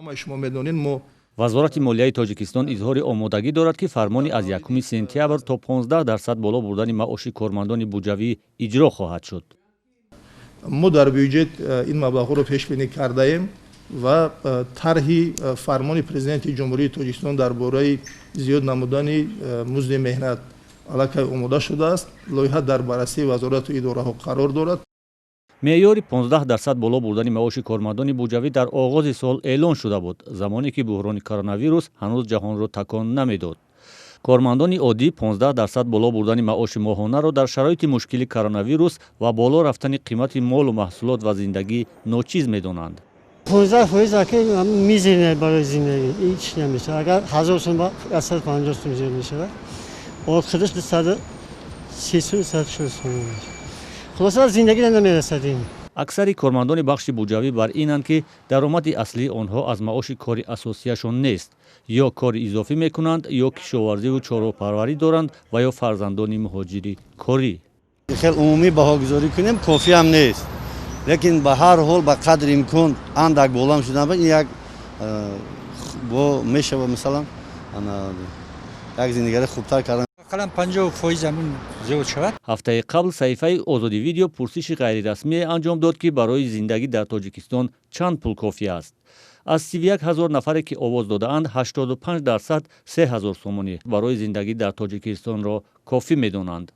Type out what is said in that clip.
Ҳамаи шумо медонед, мо Вазорати молияи Тоҷикистон изҳори омодагӣ дорад, ки фармони аз 1 сентябр то 15% боло бурдани маоши кормандони буҷавӣ иҷро хоҳад шуд. Мо дар бюҷет ин маблағҳоро пешбинӣ кардаем ва тарҳи фармони Президенти Ҷумҳурии Тоҷикистон дар бораи зиёд намудани музди меҳнат аллакай омода шудааст. Лоиҳа дар баррасии вазорату идораҳо қарор дорад. Меъёри 15% боло бурдани маоши кормандони буҷавӣ дар оғози сол эълон шуда буд, замоне ки буҳрони коронавирус ҳанӯз ҷаҳонро такон намедод. Кормандони оддӣ 15% боло бурдани маоши моҳонаро дар шароити мушкили коронавирус ва боло рафтани қимати молу маҳсулот ва зиндагӣ ночиз медонанд. 15% аки мизерне барои зиндагӣ, ҳеч намешавад. Агар 1000 сум, ба 150 сум зиёд мешавад, худаш 230 сум, 140 сум мешавад. Хулоса, зиндагӣ намерасад ин. Аксари кормандони бахши буҷавӣ бар инанд, ки даромади аслии онҳо аз маоши кори асосияшон нест: ё кори изофӣ мекунанд, ё кишоварзиву чорвопарварӣ доранд ва ё фарзандони муҳоҷири корӣ. Хел умумӣ баҳогузорӣ кунем, кофӣ ҳам нест, лекин ба ҳар ҳол ба қадри имкон андак болам шудан ин як бо мешава, мисалан, як зиндагиро хубтар кардан. Ақаллан 50% ҳамин зиёд шавад. Ҳафтаи қабл саҳифаи Озодӣ Видео пурсиши ғайрирасмие анҷом дод, ки барои зиндагӣ дар Тоҷикистон чанд пул кофӣ аст. Аз 31 000 нафаре, ки овоз додаанд, 85% 3000 сомонӣ барои зиндагӣ дар Тоҷикистонро кофӣ медонанд.